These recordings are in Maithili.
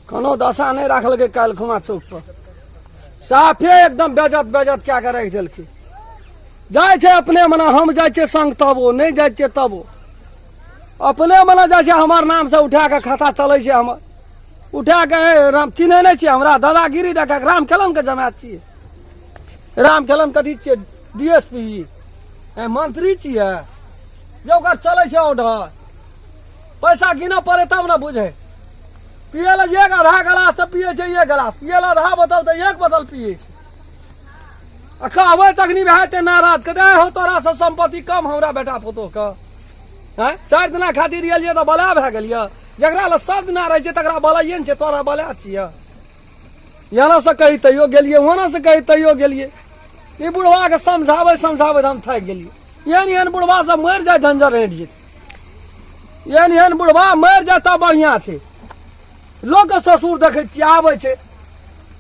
कोनो दशा नहि राखलकै काल्हि खुमा चौक पर साफे एकदम बेजत बेजत कए कऽ राखि देलकै जाइ छै अपने मने हम जाइ छियै संग तब ओ नहि जाइ छियै तब ओ अपने मने जाइ छै हमर नामसँ उठा कऽ खाता चलै छै हमर उठा कऽ हे राम चिन्है नहि छियै हमरा दादागिरी देखा कऽ राम खेलनके जमायत छियै राम खेलन कथी छियै डी एस पी मंत्री छियै जे ओकर चलै छै ऑर्डर पैसा गिनऽ पड़े तब ने बुझे पियै लए एक आधा गिलास तऽ पियै छै एक गिलास पियै लए आधा बोतल तऽ एक बोतल पियै छै आ कहबै तखनी भए जेतै नाराज कहतै हो तोरासँ सम्पत्ति कम हमरा बेटा पुतोहके आँय चारि दिना खातिर एलियै तऽ बला भए गेलियै जकरा लए सब दिना रहै छै तकरा बलाइए ने छै तोरा बला छियै यहाँ से कही तैयो गेलियै वहाँ से कही तैयो गेलियै ई बुढ़वाके समझाबै समझाबै हम थाकि गेलियै एहन एहन बुढ़वा सब मरि जाय झंझट हटि जेतै एहन एहन बुढ़वा मरि जाय तब बढ़िआँ छै लोकके ससुर देखै छियै आबै छै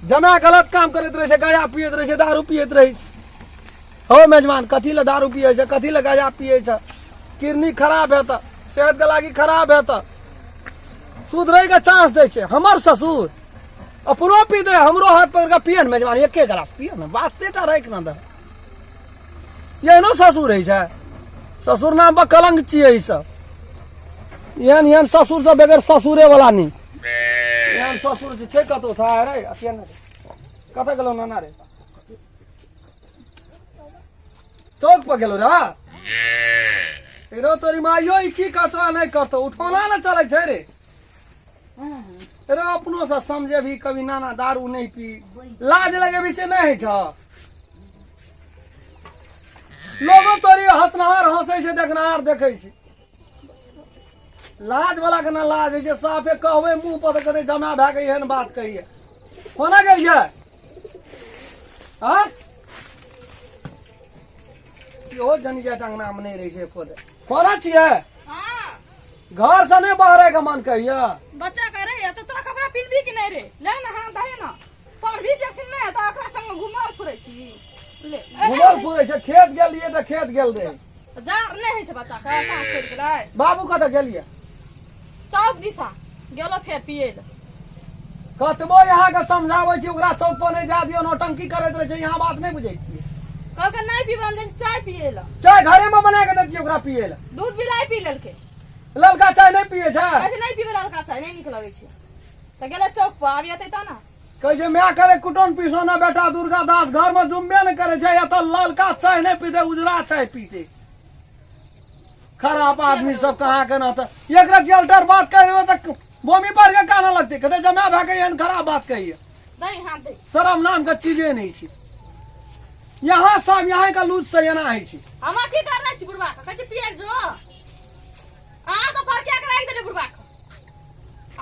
जमा गलत काम करैत रहै छै गाँजा पियैत रहै छै दारू पियैत रहै छै हौ मेजबान कथी लए दारू पियै छै कथी लए गाँजा पियै छै किडनी खराब हेतऽ सेहतके लागी खराब हेतऽ सुधरैके चांस दै छै हमर ससुर अपनो पीते हमरो हाथ पकड़ कऽ पिए ने मेजबान एके गिलास पिए ने बाते टा राखि ने दे एहनो ससुर होइ छै ससुर नाम पर कलंक छियै ई सब एहन एहन ससुर सब बगैर ससुरे वाला नहीं एहन ससुर जे छै कतौ था रे अथिया ने कतऽ गेलौ नाना रे चौक पर गेलौ रे रो तोरी माइयो ई की करतौ आ नहि करतौ उठौना ने चलै छै रे रे अपनो से समझे भी कभी नाना दारू नहीं पी लाज लगे भी से नहीं होइ छौ लोगो तोरी हंसनहार हंसै छै देखनहार देखै छै लाज वाला के ना लाज होइ छै साफे कहबै मुंह पर तऽ कहतै जमा भए के एहन बात कहिए कोना गेलियै आँ इहो जनी जाइत अंगना मे नहि रहै छै एको दे कोना छियै हाँ घर से नहि बहरै के मन कहिए बच्चा करे या तो तोरा कपड़ा पिलबी कि नहीं रे ले ना हाथ दहे ना पढ़बी से अखन नहीं तो ओकरा संग घुमल फिरै छी ले ए, घुमल फिरै छै खेत गेलियै तऽ खेत गेल रहे जार नहीं होइ छै बच्चा के साँस पड़ि गेलै बाबू कतऽ गेलियै चौक दिशा गेलो फेर पियै लए कतबो अहाँके समझाबै छी ओकरा चौक पर नहि जा दियौ नौटंकी करैत रहै छै यहाँ बात नहि बुझै छियै कहलकै नहि पीबै हम जाइ छी चाय पियै लए चाय घरे में बना के दै छियै ओकरा पियै लए दूध बिलाइ पी लेलकै ललका चाय नहि पियै छै कहै छै नहि पीबै ललका चाय नहि नीक लगै छै तऽ गेलै चौक पर आब एतै तऽ ने कहै छै माय करे कुटन पिसौना बेटा दुर्गा दास घर में जुम्बे नहि करै छै एतऽ ललका चाय नहि पीते उजरा चाय पीते खराब आदमी सब कहाँ के ना तऽ एक रति अल्टर बात कहि देबै तऽ बोमी पर के काना लगतै कहतै जमा भए के एहन खराब बात कहिए दही हाथ दही शरम नाम के चीजे नहि छै यहाँ सब यहाँ के लूज से एना होइ छै हम अथी करने छी बुढ़बा के कहै छी पियै जो अहाँ तऽ फरकिया के राखि देलियै बुढ़बा के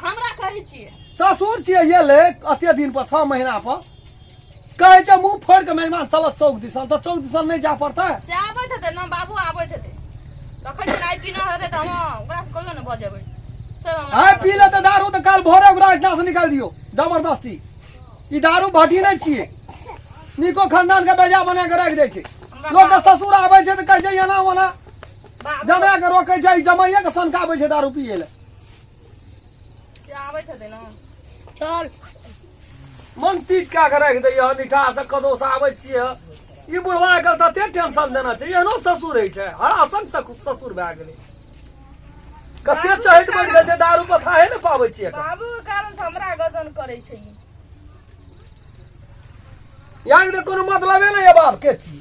हमरा कहै छियै ससुर छियै ये ले अते दिन पर 6 महीना पर कहै छै मुंह फोड़ के मेहमान चलत चौक दिसन तऽ चौक दिसन नहि जा पड़तै से आबैत हेतै ने बाबू आबैत हेतै तखन जे आइ पीना हेतै तऽ हम ओकरा से कहियो ने बजेबै से हमरा आइ पी लेतै दारू तऽ काल भोरे ओकरा एहिठाम से निकालि दियौ जबरदस्ती ई दारू भट्टी नहि छियै निको खानदान के बेजा बना के राखि दै छै लोक के ससुर आबै छै तऽ कहै छै एना ओना बाबू जमा के रोकै छै ई जमाइए के सनकाबै छै दारू पियै लए से आबैत हेतै ने चल मन तीत कए के राखि दैए निठा से कदो से आबै छियै ई बुढ़वा के तते टेंशन देना छै एहनो ससुर होइ छै हरासन ससुर भए गेलै कते चहट बढ़ि गेल छै दारू पथाहे ने पाबै छियै एखन। बाबू के कारण से हमरा गजन करै छै ई। यहाँ के कोनो मतलबे नहि यऽ बाप के छी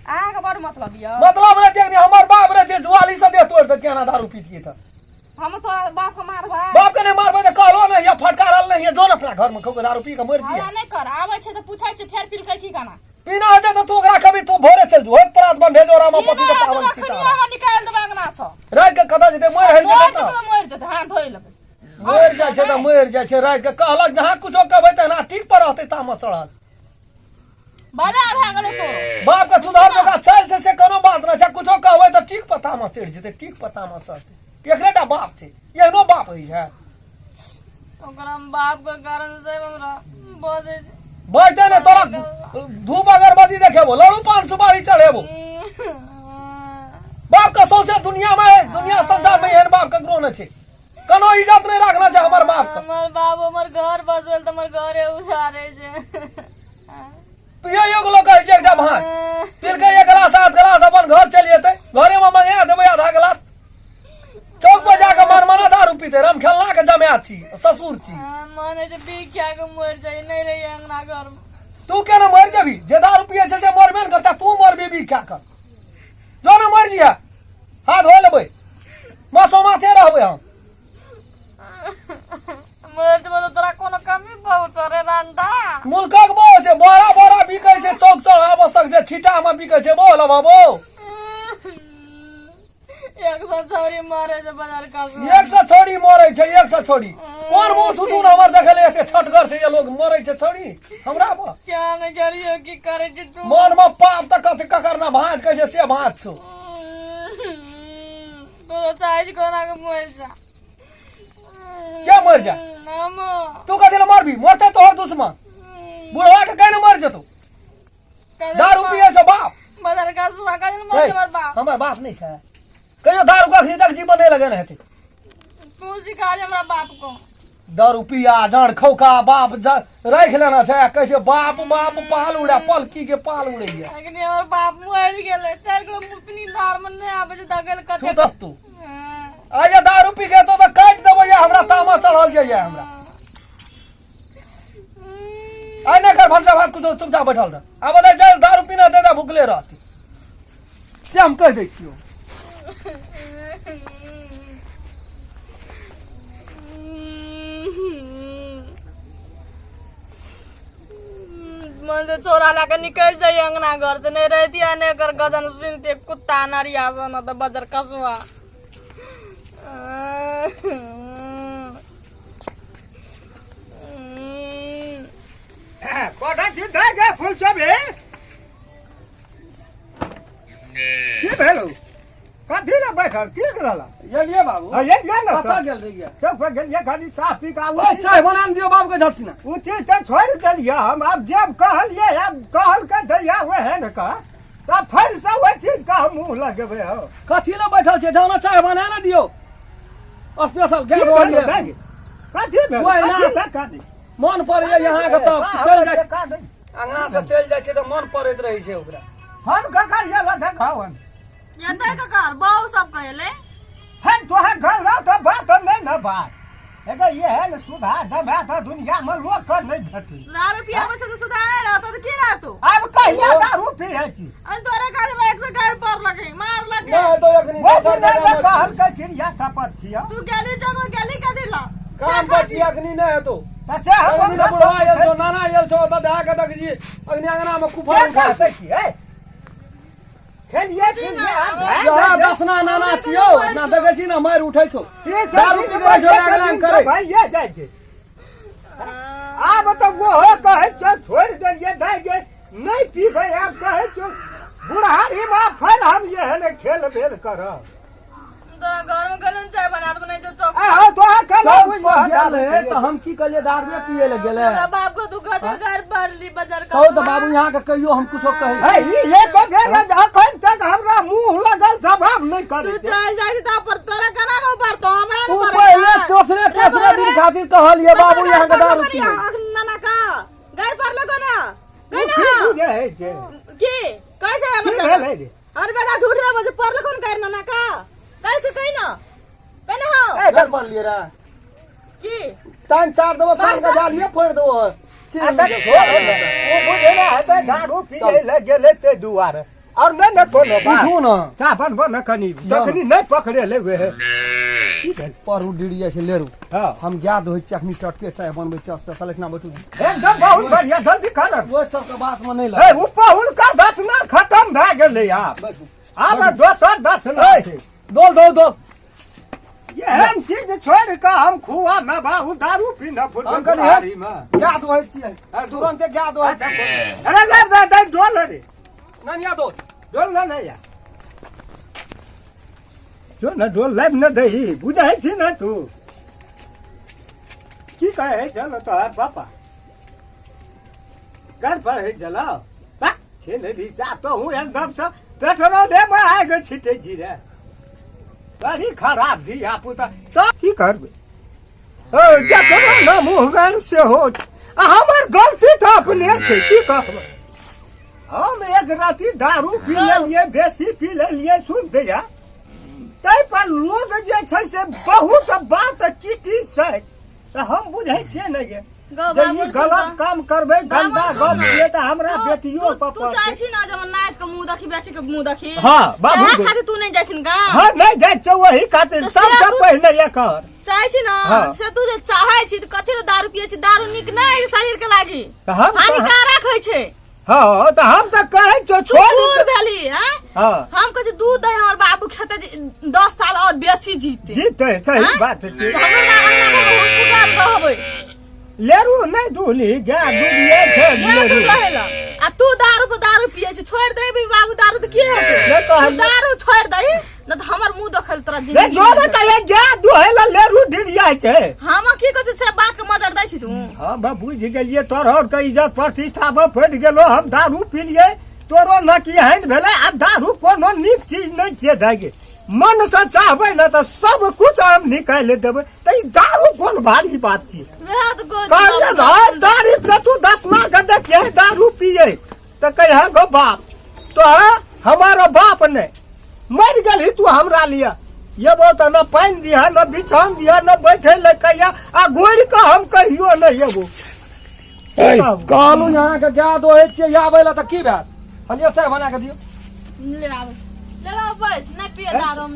अहाँके बड़ मतलब यऽ मतलब रहते कि हमर बाप रहते जुआली से देह तोड़ देत केना दारू पीतिए तऽ हम तोरा बाप के मारबै बाप के नहीं मारबै तऽ कहलो नहीं या फटकारल नहीं जो ने अपना घर में खूब दारू पी के मर हल्ला जिए नहि कर आबै छै तऽ पूछै छै फेर पिलकै की गाना पीना हेतै तऽ तू ओकरा कभी तू भोरे चल जो एक परात बंधे जो रामा पति के पावन सीता हमरा निकालि देबै अंगना सँ राति के कतऽ जेतै मरि हेर मरि जेतै जेतै तऽ तऽ मरि जेतै हाथ धोइ लेबै मरि जाइ छै तऽ मरि जाइ छै राति के कहलक जहाँ कुछो कहबै तऽ ठीक पर रहतै तामस चढ़ल भले भए गेलो तो बाप के सुधार ओकरा चालि छै से कोनो बात नहि छै कुछो कहबै तऽ ठीक पता मे चढ़ि जेतै ठीक पता मे चढ़तै एकरे टा बाप छै एहनो बाप होइ छै ओकरा हम बाप के कारण से हमरा बजै छै बजते ने तोरा धूप अगरबत्ती देखेबो लड़ू पान सुपारी चढ़ेबो बाप के सौंसे दुनिया में दुनिया संसार में एहन बाप ककरो नहि छै कोनो इज्जत नहीं रखना छै हमर बाप के। हमर बाबू हमर घर बसबेल तऽ हमर घरे उजारे छै। पियै एगो लोक कहै छै एकटा भात पिलकै, एक गिलास आध गिलास अपन घर चलि जेतै, घरे में मंगा देबै आधा गिलास। चौक पर जाके मनमना दारू पीते। राम खेलना के जमाय छी, ससुर छी। मन होइ छै बीख खा कऽ मरि जाइ, नहि रही अंगना घर में। तू केना मरि जेबी? जे दारू पियै छै से मरबे ने करता, तू मरबी बीख खा कऽ? जो ने मरि जिया, हाथ धो लेबै, मसो माथे रहबै हम। मरि जेबो तऽ तोरा कोनो कमी पहुँचो रे रंडा? मुल्कक बहु छै, बोरा बोरा बिकै छै चौक चौराहा पर, सगरे छिटा में बिकै छै। बोल बाबू। 100 छौरी मरे छै बाजार का। 100 छौड़ी मरै छै, 100 छौड़ी। कोन मुँह थुथुन हमर देखले एते छटगर छै जे लोग मरै छै छौड़ी हमरा पर? क्या ने करियो, की करे छी तू? मन में पाप तऽ कथी ककर ना भाँज कहै छै से भाँज छौ। तू तऽ चाहै छी कोना के मरि जा। के मरि जा? हम। तू कथी लए मरबी? मरतै तोहर दुश्मन बुढ़वा के, केना मरि जेतौ? दारू पिए छौ बाप। बाजार का सुआ का मर हमर बाप। हमर बाप नहि छै? कहियो दारू कखनी तक जीवन नहि लगेने हेतै। तू सिखा दे हमरा बाप को। दारू पिया जान खौका बाप राखि लेना छै आ कहै छै बाप बाप। पाल उड़ा पलकी के पाल उड़ैया। अखनी हमर बाप मरि गेलै, चलि गेलै मुतनी धार में, नहि आबै छै धकेल छू कते। दस तू आइ जे दारू पी के तो काटि देबै। या हमरा तामा चढ़ल जाइए हमरा। आइ नहि कर भनसा भात कुछो, चुपचाप बैठल रह। आब नहि जाय दारू पीना दे दे, भुखले रहती से हम कहि दै छियौ। मन से छोरा ला के निकल जाइए अंगना घर से, नहीं रहती है नहीं कर गजन सुनते कुत्ता नरिया सन तो बजर कसुआ। कोठा छी दे गे फूल चबे, की भेलो? कथी ले बैठल की करल? एलियै बाबू। हाँ, ये ये ना। कतऽ गेल रहियै? चौक पर गेलियै, खाली चाह पी कऽ आबू। ओए, चाय बना ने दियौ बाबू के झटसिना। ओ चीज तऽ छोड़ि देलियै हम। आब जेब कहलियै, आब कहलकै दैया ओहे ने कह, तऽ फेरसँ ओहि चीज के हम मुँह लगेबै हौ। कथी लए बैठल छियै? जाउ ने, चाय बना ने दियौ स्पेशल। की गेल भेलो रहलियै। दाइ? कथी भेलो? ओहि ना। कथी लए कानै? मन पड़ैया यहाँके तब चलि जाइ। कानै। अंगना से चलि जाइ छै तऽ मन पड़ैत रहै छै ओकरा। हम ककर ये लऽ देखाउ हम। एतै ककर बहु सब कहले? हम तोहर घर रह तऽ बात नहि ने बात। एगे ये है ने सुधा जमा तऽ दुनिया में लोक के नहीं भेटी। दारू पियाबै छै तऽ सुधारे रहतो तऽ की रहतो? आब कहिया दारू पिए छी? अन तोरे गाड़ी में 100 गाड़ी पर लगे मार लगे। नहि तो एखनी वो दोसर दिन जगह मे कहल के क्रिया शपथ खिया। तू गेली जगह गेली कथी ला? काम पर छी, अखनी नहि हेतौ। तऽ से हम अखनी ने बुढ़वा आयल छौ, नाना आयल छौ, ओतऽ दए के देख जी अखनी अंगना मे कुफर के उठा कहतै की है खेलिए खेलिए आब भए यहाँ जाइ छै। दसना नाना छियौ ना, देखै छी ने मारि उठै छौ। 30 दारू दिन पी के रहै छौ, बच्चे लाग लाग दिन करै। तऽ भइए जाइ छै। आब तऽ ओहो कहै छौ छोड़ि देलियै दाइ गे, नहि पीबै आब। कहै छौ बुढ़ारी मे आब फेर हम एहन खेल बेल करब? तोरा घर में गेलन चाय बना दे नहीं जो चौक। आ हौ तोरा केना चौक बुझि पर रहल गेल दारू रहै पियै तऽ हम की कहलियै, दारुए पियै लए गेलै। हमरा बाप को दुख घर पड़ली बाजार का। कहू तऽ बाबू, यहाँ के कहियो हम कुछो कही? है ई एक बेर अखन तक हमरा मुंह लगल जवाब नहि तू करै छै। चल जाइ त पर तोरा केना को पड़तो? हमरा उ ने पहिले दोसरे तेसरे दिन खातिर कहलियै बाबू यहाँ के दारू पियै। नाना का घर पर लगो ना ओ गई की ना। बुझै है छै? की कैसे की हमर भेलै रे? अरे बेटा, झूठ रे मुझे पर लखन कर नाना का कैसे कही ना कही ना हो। ए, घर पर लिए रे। की तान चार देबो, कान के जालिए फोड़ देबो। आ तऽ छोड़ ने, ओ बुझे ने हेतै दारू पियै लए गेलै ताहि दुआरे, आओर नहि ने कोनो बात। उठू ने। चाह बनबो ने कनि, तखनी नहि पकड़ेलै उएह। की भेल? परू डिरी जाइ छै लेरू। हँ। हम गाय दोहै छी, अखनी टटके चाय बनबै छी स्पेशल। एखना बैठू। एकदम बहुत बढ़िया, जल्दी कर। ओहि सबके बात मे नहि ए लग। ओ पहुलका दसना खतम भए गेलै आब। बैठू। आब दोसर दसना ए, छै। डोल दो डोल। एहन चीज छोड़ि कऽ हम खुआ न बाहु दारू पीना फुर्सत हम कहलियै, बुढ़ारी मे। गाय दोहै छियै, तुरन्ते गाय दोहै छियै। अरे ले दे दे डोल रे। ननिया दो। डोल न नहीं यार, जो न डोल लाइब न दही, बुझै छी ने तू की कहै चल। तोहर पापा घर पर है चलो छे ने रिचा तो हूँ एकदम से पेट्रोल में आगे छिटे छी रे। बड़ी खराब धिया पुता तो की करबै? ओ जकरो न मुँहगर सेहो छै। आ हमर गलती तऽ अपने छै की कहबै हम एक राति दारू पी लेलियै बेसी पी लेलियै सुन दैया ताहि पर लोग जे छै से बहुत बात किटी छै तऽ हम बुझै छियै ने गे गौ जे ई बाबुल गलत काम करबै गंदा गप छियै तऽ हमरा बेटियो तू पर तू पड़तै। चाहै छी ना जे हमर नाति के मुँह देखी बेटी के मुँह देखी हाँ, बाबू एहे गो। खातिर तू नहीं जाइ छी गाँव हँ नहि जाइ छियै ओही खातिर तऽ से सबसँ तू- पहिने एकर चाहै छी ना हाँ। से तू जे चाहै छी तऽ कथी लए दारू पियै छी दारू नीक नहि होइ छै शरीर के लागी तऽ हम तऽ- हानिकारक होइ छै हँ तऽ हम तऽ कहै छियौ तू छोड़ बूढ़ भेली हैं हँ हम कहै छी दूध दही हमर बाबू खेतै जे 10 साल और बेसी जीते जीते सही आँय? बात छै हमर अंगना घर हुनका रहबै लेरू नहि दूली गाय दूधिए छै गाय लेरू दूध रहै ला आ तू दारू पर दारू पियै छी छोड़ि देबी बाबू दारू तऽ की हेतै नहि कहलियै। तू दारू छोड़ि दही नहि तऽ हमर मुंह देखल तोरा नहि जिंदगी जो ने कहिए गाय दुहै ला लेरू डिरिया छै हम की कहै छी से बात के मजर दै छी तू हम बुझि गेलियै तोहर और के इज्जत प्रतिष्ठा मे फटि गेलो हम दारू पीलियै तोरो न की एहन भेलै आ दारू कोनो नीक चीज नहि छियै दाइ गे मन से चाहबै ने तऽ सब कुछ हम निकालि देबै तऽ ई दारू कोन भारी बात छियै वएह तऽ कहै छी, कहलियै बाबू, ने हर तारीख से तू दसमा के देखिए दारू पिए तऽ कहिया गो बाप तो हमारो बाप ने मरि गेलही तू हमरा लिए एबो तऽ न पानि दिह न बिछान दिह न बैठे ले कहिया आ घुरि कऽ हम कहियो नहि एबो कहलहुँ जे अहाँके गाय दोहै छियै आबै लए तऽ की भेल हलियौ चाय बना कऽ दियौ ले आबै ले लाओ बस नहि पिए दारू हम।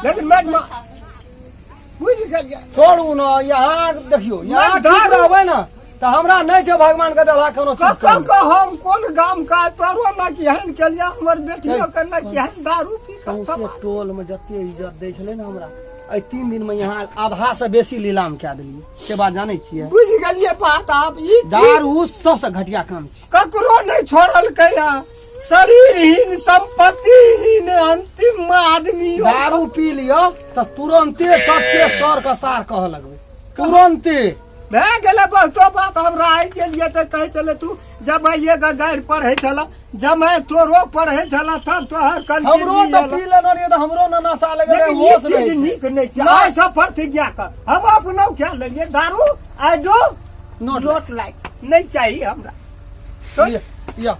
लेकिन मैं- बुझि गेलियै छोड़ू ने यहाँ देखियौ यहाँ नहि, ठीक दारू- रहबै ने तऽ हमरा नहि छै भगवान के देला कोनो चीज कतऽ के हम कोन गाम का तोरो न केहन केलियै हमर बेटियो के न केहन दारू पी कऽ सौंसे समाज टोल में जते इज्जत दै छलै ने हमरा एहि 3 दिन में यहाँ आधा से बेसी लीलाम कए देलियै से बात जानै छियै बुझि गेलियै बात आब ई चीज दारू सबसे घटिया काम छै ककरो नहि छोड़लकै शरीरहीन संपत्तिहीन अंतिम में आदमी दारू पी लिअ तऽ तुरन्ते तते सर के सार कहऽ लगबै तुरन्ते भए गेलै बहुतो बात हमरा आइ गेलियै तऽ कहै छलै तू जब आइए के गारि पढ़ै छल जमाइ तोरो पढ़ै छल तब तोहर हमरो कंटिन्यू तऽ पी लेने रहियै तऽ हमरो ने नशा लगल रहै, लेकिन ई होश चीज रहै छै। नीक नहि छै नहि। आइ सब प्रतिज्ञा कर हम अपनो क्या लेलियै दारू I do Not not like नहि चाही हमरा लिअ, लिअ।